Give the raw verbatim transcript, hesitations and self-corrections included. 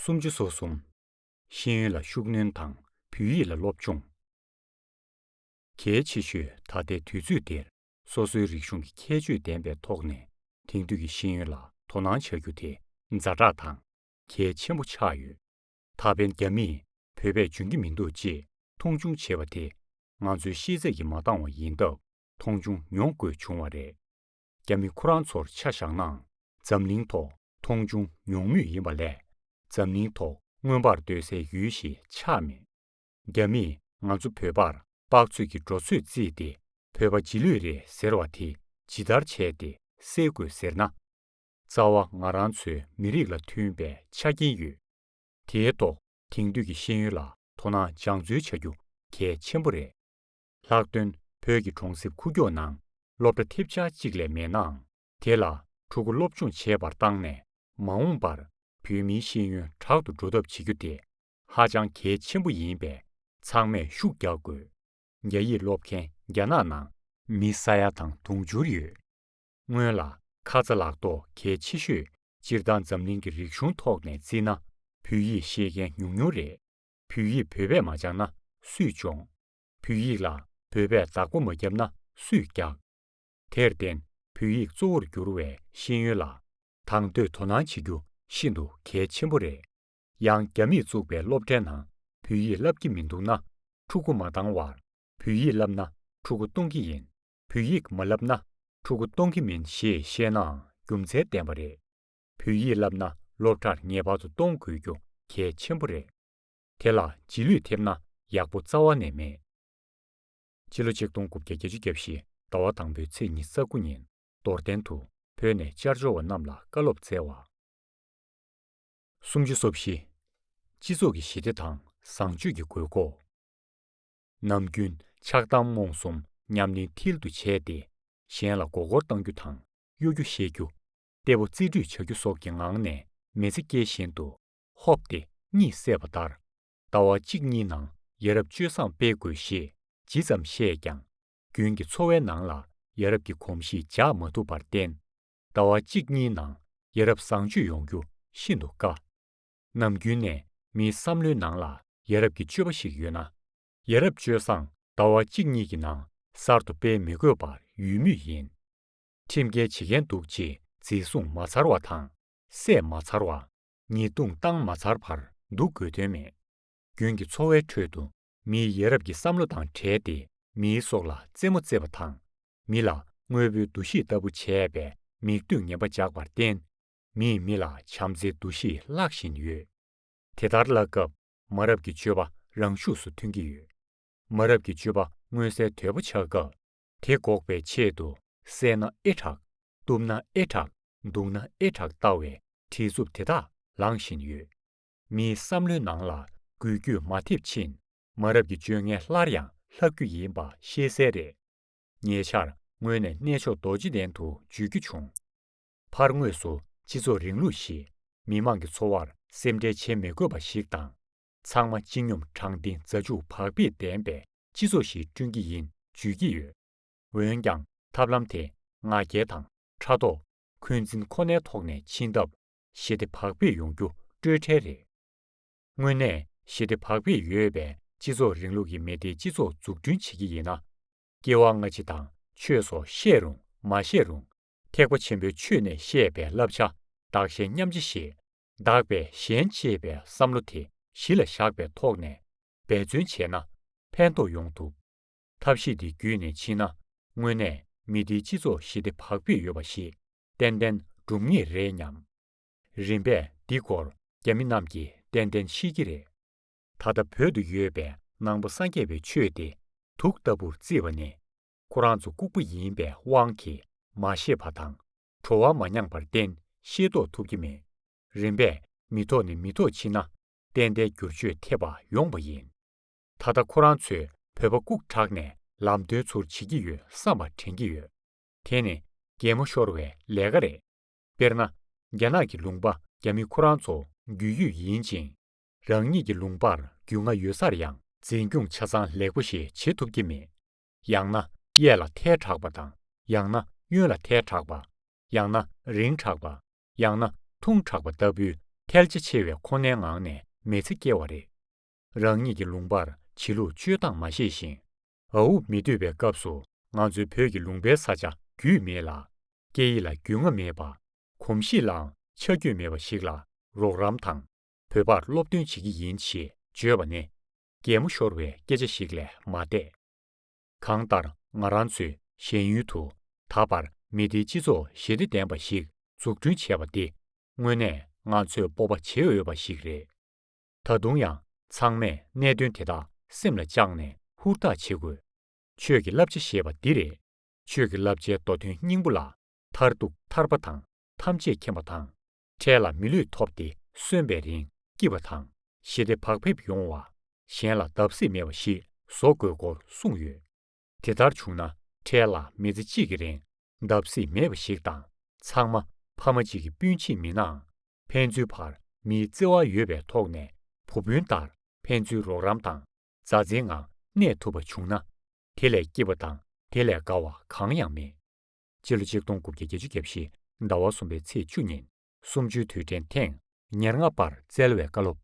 སུམ་ཅུ་སོ་གསུམ། ཤེས་ཡོན་ལ་ཤུགས་སྣོན་དང་བོད་ཡིག་ལ་སློབ་སྦྱོང་། གལ་ཆེ་ཤོས། ད་ལྟའི་དུས་ཚོད་འདིར་སོ་སོའི་རིག་གཞུང་གི་ཁྱད་ཆོས་ལྡན་པའི་ཐོག་ནས་དེང་དུས་ཀྱི་ཤེས་ཡོན་ལ་དོ་སྣང་བྱ་རྒྱུ་དེ་ཛ་དྲག་དང་གལ་ཆེན་པོ་ཆགས་ཡོད། ད་ཕན་རྒྱ་མིས་བོད་པས་འཇོན་གྱི་མི་འདུག་ཅེས་མཐོང་ཆུང་བྱེད་པ་དེ་ང་ཚོའི་ཤེས་ཚད་ཀྱིས་མ་འདང་བ་ཡིན་སྟབས་མཐོང་ཆུང་མྱོང་དགོས་བྱུང་བ་རེད། རྒྱ་མི་ཁོ་རང་ཚོར་ཆ་བཞག་ནའང་འཛམ་གླིང་ཐོག་མཐོང་ཆུང་མྱོང་མུས་ཡིན་པ་ལས་འཛམ་གླིང་ཐོག་མངོན་པར་བསྟོད་སའི་ཡུལ་ཞིག་ཆགས་མེད། རྒྱ་མིས་ང་ཚོ་བོད་པར་དཔག་ཚོད་ཀྱི་འགྲོ་ཚོད་བརྩིས་ཏེ་བོད་པ་རྗེས་ལུས་རེད་ཟེར་བ་དེ་ཇི་ལྟར་བྱས་ཏེ་སེལ་དགོས་ཟེར་ན། རྩ་བ་ང་རང་ཚོའི་མི་རིགས་ལ་མཐུན་པའི་ཆ་རྐྱེན་ཡོད། དེའི་ཐོག་དེང་དུས་ཀྱི་ཤེས་ཡོན་ལ་དོ་སྣང་སྦྱང་བརྩོན་བྱ་རྒྱུ་གལ་ཆེན་པོ་རེད། ལྷག་དོན་བོད་ཀྱི་གྲོང་གསེབ་ཁུག་ཀྱོག་ནང་སློབ་གྲྭ་ཐེབས་ཆག་གཅིག་ལས་མེད་ནའང་དེ་ལ་ཕྲུ་གུ་སློབ་སྦྱོང་བྱེད་པར་བཏང་ནས་མ་འོངས་པར་བོད་མིའི་ཤེས་ཡོན་དྲག་ཏུ་འགྲོ་ཐབས་བྱེད་རྒྱུ་དེ་ཧ་ཅང་གལ་ཆེན་པོ་ཡིན་པས་ཚང་མས་ཤུགས་རྒྱག་དགོས། རྒྱ་ཡིག་སློབ་མཁན་རྒྱ་ནག་ནང་མི་ས་ཡ་དང་དུང་ཕྱུར་ཡོད། སྔོན་ལ་ཁ་ཚ་ལག་ཐོག་གལ་ཆེ་ཤོས་སྤྱིར་བཏང་འཛམ་གླིང་གི་རིག་གཞུང་ཐོག་ནས་བརྩིས་ན་བོད་ཡིག་ཤེས་མཁན་ཉུང་ཉུང་རེད། བོད་ཡིག་བོད་པས་མ་སྦྱངས་ན་སུས་སྦྱོང་། བོད་ཡིག་ལ་བོད་པས་བདག་པོ་མ་བརྒྱབ་ན་སུས་རྒྱག་དེར་བརྟེན་བོད་ཡིག་གཙོ་བོར་གྱུར་བའི་ཤེས་ཡོན་ལ་དང་དོད་དོ་སྣང་བྱེད་རྒྱུ་ཤིན་ཏུ་གལ་ཆེན་པོ་རེད། ཡང་རྒྱ་མིས་བཙུགས་པའི་སློབ་གྲྭའི་ནང་བོད་ཡིག་བསླབ་ཀྱི་མི་འདུག་ན་ཕྲུ་གུ་མ་བཏང་བར་བོད་ཡིག་བསླབ་ན་ཕྲུ་གུ་གཏོང་གི་ཡིན། བོད་ཡིག་མ་བསླབ་ན་ཕྲུ་གུ་གཏོང་གི་མིན་ཞེས་བཤད་ནའང་རྒྱུ་མཚན་ལྡན་པ་རེད། བོད་ཡིག་བསླབ་ན་སློབ་གྲྭར་ངེས་པར་དུ་གཏོང་དགོས་རྒྱུ་གལ་ཆེན་པོ་རེད། དེ་ལ་རྗེས་ལུས་ཐེབས་ན་ཡག་པོ་རྩ་བ་ནས་མེད། ཕྱི་ལོ་ཆིག་སྟོང་དགུ་བརྒྱ་བརྒྱད་ཅུ་གྱ་བཞི་ཟླ་བ་དང་པོའི་ཚེས་ཉི་ཤུ་རྩ་དགུ་ཉིན་རྡོར་གདན་དུ་བོད་ནས་ཅར་ཇོ་བ་རྣམས་ལ་བཀའ་སློབ་སྩལ་བ། སུམ་ཅུ་སོ་བཞི། སྤྱི་ཚོགས་ཀྱི་ཞི་བདེ་དང་བཟང་སྤྱོད་ཀྱི་དགོས་མཁོ། ནམ་རྒྱུན་ཆགས་སྡང་རྨོངས་གསུམ་ཉམས་ལེན་མཐིལ་དུ་བྱས་ཏེ་གཞན་ལ་མགོ་སྐོར་གཏང་རྒྱུ་དང་གཡོ་སྒྱུ་བཤད་རྒྱུ། གཏེ་པོ་རྩིས་སྤྲོད་བྱ་རྒྱུ་སོགས་ཀྱི་ངང་ནས་མི་ཚེ་སྐྱེལ་བཞིན་དུ་ཧོབ་སྟེ་གཉིད་སད་པ་ལྟར། ཟླ་བ་གཅིག་གཉིས་ནང་ཡ་རབས་སྤྱོད་བཟང་སྤེལ་དགོས་ཞེས་ཇི་ཙམ་བཤད་ཀྱང་། རྒྱུན་གྱི་འཚོ་བའི་ནང་ལ་ཡ་རབས་ཀྱི་གོམས་གཤིས་འཇགས་མ་ཐུབ་པར་བརྟེན། ཟླ་བ་གཅིག་གཉིས་ནང་ཡ་རབས་བཟང་སྤྱོད་ཡོང་རྒྱུ་ཤིན་ཏུ་དཀའ། ནམ་རྒྱུན་ནས་མིའི་བསམ་བློའི་ནང་ལ་ཡ་རབས་ཀྱི་སྤྱོད་པ་ཞིག་ཡོད་ན། ཡ་རབས་སྤྱོད་བཟང་ཟླ་བ་གཅིག་གཉིས་ཀྱི་ནང་གསར་དུ་སྤེལ་མི་དགོས་པར་ཡོད་མུས་ཡིན། ཁྲིམས་འགལ་བྱེད་མཁན་འདུག་ཅེས་འཛིན་བཟུང་མ་ཚར་བ་དང་། བསད་མ་ཚར་བ། ཉེས་རྡུང་བཏང་མ་ཚར་བར་འདུག་དགོས་དོན་མེད། རྒྱུན་གྱི་འཚོ་བའི་ཁྲོད་དུ་མིའི་ཡ་རབས་ཀྱི་བསམ་བློ་དང་བྲལ་ཏེ་མིའི་སྲོག་ལ་རྩེད་མོ་རྩེ་བ་དང་། མི་ལ་དངོས་པོའི་འདུ་ཤེས་ལྟ་བུ་བྱས་པའི་མིག་ལྟོས་ངན་པ་འཇགས་པར་བརྟེན། མིས་མི་ལ་བྱམས་བརྩེའི་འདུ་ཤེས་བརླག་བཞིན་ཡོད། དེ་ལྟར་བརླག་སྐབས་མ་རབས་ཀྱི་སྤྱོད་པ་རང་ཤུགས་སུ་ཐོན་གྱི་ཡོད། མ་རབས་ཀྱི་སྤྱོད་པ་མངོན་གསལ་དོད་པོ་ཆགས་སྐབས། དེ་འགོག་པའི་ཆེད་དུ་བསད་ན་ཨེ་དྲག་གཏུབ་ན་ཨེ་དྲག་འདུག་ན་ཨེ་དྲག་ལྟ་བའི་བྲེལ་འཚུབ་དེ་དག་ལངས་བཞིན་ཡོད། མིའི་བསམ་བློའི་ནང་ལ་འགུལ་སྐྱོད་མ་ཐེབས་ཕྱིན། མ་རབས་ཀྱི་སྤྱོད་ངན་སླར་ཡང་ལྷག་རྒྱུ་ཡིན་པ་ཤེས་གསལ་རེད། ཉེ་ཆར་ངོས་ནས་གནས་མཆོག་རྡོ་རྗེ་གདན་དུ་འཇུས་རྒྱུ་བྱུང་། ཕར་ངོས་སུ་སྤྱི་ཚོགས་རིང་ལུགས་ཤིག་མི་མང་གི་འཚོ་བར་སེམས་ཁྲལ་བྱེད་མི་དགོས་པ་ཞིག་དང་། ཚང་མ་སྤྱི་སྙོམས་དྲང་བདེན་མཛའ་གཅུགས་བག་ཕེབས་ལྡན་པའི་སྤྱི་ཚོགས་ཤིག་བསྐྲུན་གྱི་ཡིན་བརྗོད་ཀྱི་ཡོད། འོན་ཀྱང་ཐབས་ལམ་དེ་ང་རྒྱལ་དང་ཕྲག་དོག་འཁོན་འཛིན་ཁོ་ནའི་ཐོག་ནས་ཕྱིན་སྟབས་ཞི་བདེ་བག་ཕེབས་ཡོང་རྒྱུ་སྤྲོས་བྲལ་རེད། དངོས་གནས་ཞི་བདེ་བག་ཕེབས་ཡོད་པའི་སྤྱི་ཚོགས་རིང་ལུགས་ཀྱི་མི་སྡེའི་སྤྱི་ཚོགས་འཛུགས་སྐྲུན་བྱེད་ཀྱི་ཡིན་ན། སྐྱེ་བ་སྔ་ཕྱི་དང་ཆོས་སོགས་བཤད་རུང་མ་བཤད་རུང་། ཐེག་པ་ཆེན་པོའི་ཆོས་ནས་བཤད་པའི་བསླབ་བྱ་བདག་གཞན་མཉམ་བརྗེ་ཞེས། བདག་པས་གཞན་གཅེས་པའི་བསམ་བློ་དེ་གཞི་ལ་བཞག་པའི་ཐོག་ནས་འབད་བརྩོན་བྱས་ན་ཕན་ཐོགས་ཡོང་ཐུབ། ཐབས་ཤེས་འདི་བརྒྱུད་ནས་ཕྱིན་ན་དངོས་གནས་མི་སྡེའི་སྤྱི་ཚོགས་ཞི་བདེ་བག་ཕེབས་ཡོད་པ་ཞིག་ཏན་ཏན་འགྲུབ་ངེས་རེད་སྙམ། རིམ་པས་འདི་སྐོར་རྒྱ་མི་རྣམས་ཀྱིས་ཏན་ཏན་ཤེས་ཀྱི་རེད། ད་ལྟ་བོད་དུ་ཡོད་པའི་ནང་པ་སངས་རྒྱས་པའི་ཆོས་དེ་དུག་ལྟ་བུར་བརྩིས་པ་ནི། ཁོ་རང་ཚོ་ལྐུགས་པ་ཡིན་པའི་དབང་གིས་མ་ཤེས་པ་དང་། བྲོ་བ་མ་མྱངས་པར་བརྟེན་ཤེས་རྟོགས་ཐུབ་ཀྱི་མེད། རིམ་པས་མི་ཐོག་ནས་མི་ཐོག་ཕྱིན་ན་ཏན་ཏན་བསྒྱུར་བཅོས་ཐེབས་པ་ཡོང་བ་ཡིན། ད་ལྟ་ཁོ་རང་ཚོས་བོད་པ་ལྐུགས་དྲགས་ནས་ལམ་སྟོན་ཚུར་བྱེད་ཀྱི་ཡོད་བསམ་པ་དྲན་གྱི་ཡོད། དེ་ནི་གད་མོ་ཤོར་བའི་ལས་ཀ་རེད། དཔེར་ན། རྒྱ་ནག་གི་ལུང་པ་རྒྱ་མི་ཁོ་རང་ཚོ་རྒྱུས་ཡོད་ཡིན་ཅིང་། རང་ཉིད་ཀྱི་ལུང་པར་རྒྱུས་མངའ་ཡོད་སར་ཡང་འཛིན་སྐྱོང་ཆ་ཚང་ལེགས་པོ་ཞིག་བྱེད་ཐུབ་ཀྱི་མེད། ཡང་ན་གཡས་ལ་ཐལ་དྲགས་པ་དང་། ཡང་ན་གཡོན་ལ་ཐལ་དྲགས་པ། ཡང་ན་རིང་དྲགས་པ། ཡང་ན་ཐུང་དྲགས་པ་ལྟ་བུའི་ ཐལ་ཆ་ཆེ་བའི་ཁོ་ནའི་ངང་ནས་མི་ཚེ་སྐྱེལ་བ་རེད། རང་ཉིད་ཀྱི་ལུང་པར་བྱེད་ལུགས་སྤྱོད་སྟངས་མ་ཤེས་ཤིང་། ཨ་འུབ་མི་འདོད་པའི་སྐབས་སུ་ང་ཚོའི་བོད་ཀྱི་ལུང་པའི་ས་ཆ་རྒྱུས་མེད་ལ། སྐད་ཡིག་ལ་རྒྱུས་མངའ་མེད་པ། གོམས་གཤིས་ལའང་ཆ་རྒྱུས་མེད་པ་ཞིག་ལ་རོགས་རམ་དང་། བོད་པར་སློབ་སྟོན་བྱེད་ཀྱི་ཡིན་ཞེས་བརྗོད་པ་ནི། གད་མོ་ཤོར་བའི་སྐད་ཆ་ཞིག་ལས་མ་འདས། གང་ལྟར་ང་རང་ཚོས་གཞན་ཡུལ་དུ་ད་བར་མི་སྡེའི་སྤྱི་ཚོགས་ཞི་བདེ་ལྡན་པ་ཞིག་འཛུགས་སྐྲུན་བྱས་པ་འདི་དངོས་གནས་ང་ཚོས་སྤོབས་པ་བྱེད་འོས་པ་ཞིག་རེད། ད་དུང་ཡང་ཚང་མས་གནད་དོན་དེ་དག་སེམས་ལ་བཅངས་ནས་ཧུར་ཐག་བྱེད་དགོས། ཆོས་ཀྱི་བསླབ་བྱ་ཞེས་པ་འདི་རེད། ཆོས་ཀྱི་བསླབ་བྱའི་མདོ་དོན་སྙིང་པོ་ལ། མཐར་ཐུག་ཐར་པ་དང་ཐམས་ཅད་མཁྱེན་པ་དང་། འཕྲལ་ལ་མི་ལུས་ཐོབ་སྟེ་གསོན་པའི་རིང་སྐྱིད་པ་དང་། ཞི་བདེ་བག་ཕེབས་ཡོང་བ། གཞན་ལ་བརྡབ་གསིག་མེད་པ་ཞིག་བཟོ་དགོས་སྐོར་གསུངས་ཡོད། དེ་ལྟར་བྱུང་ན་འཕྲལ་ལ་མི་ཚེ་གཅིག་གི་རིང་བརྡབ་གསིག་མེད་པ་ཞིག་དང་། ཚང་མ་ཕ་མ་གཅིག་གི་སྤུན་མཆེད་མིན་ནའང་། ཕན་ཚུན་བར་མིའི་བརྩེ་བ་ཡོད་པའི་ཐོག་ནས་བུ་སྤུན་ལྟར་ཕན་ཚུན་རོགས་རམ་དང་མཛའ་བརྩེའི་ངང་གནས་ཐུབ་པ་བྱུང་ན། དེ་ལས་སྐྱིད་པ་དང་དེ་ལས་དགའ་བ་གང་ཡང་མེད། སྤྱི་ལོ་ཆིག་སྟོང་དགུ་བརྒྱ་བརྒྱད་ཅུ་གྱ་བཞི་ཟླ་བ་གསུམ་པའི་ཚེས་བཅུ་ཉིན་གསུམ་བཅུའི་དུས་དྲན་ཐེངས་ཉེར་ལྔ་པར་བསྩལ་བའི་བཀའ་སློབ་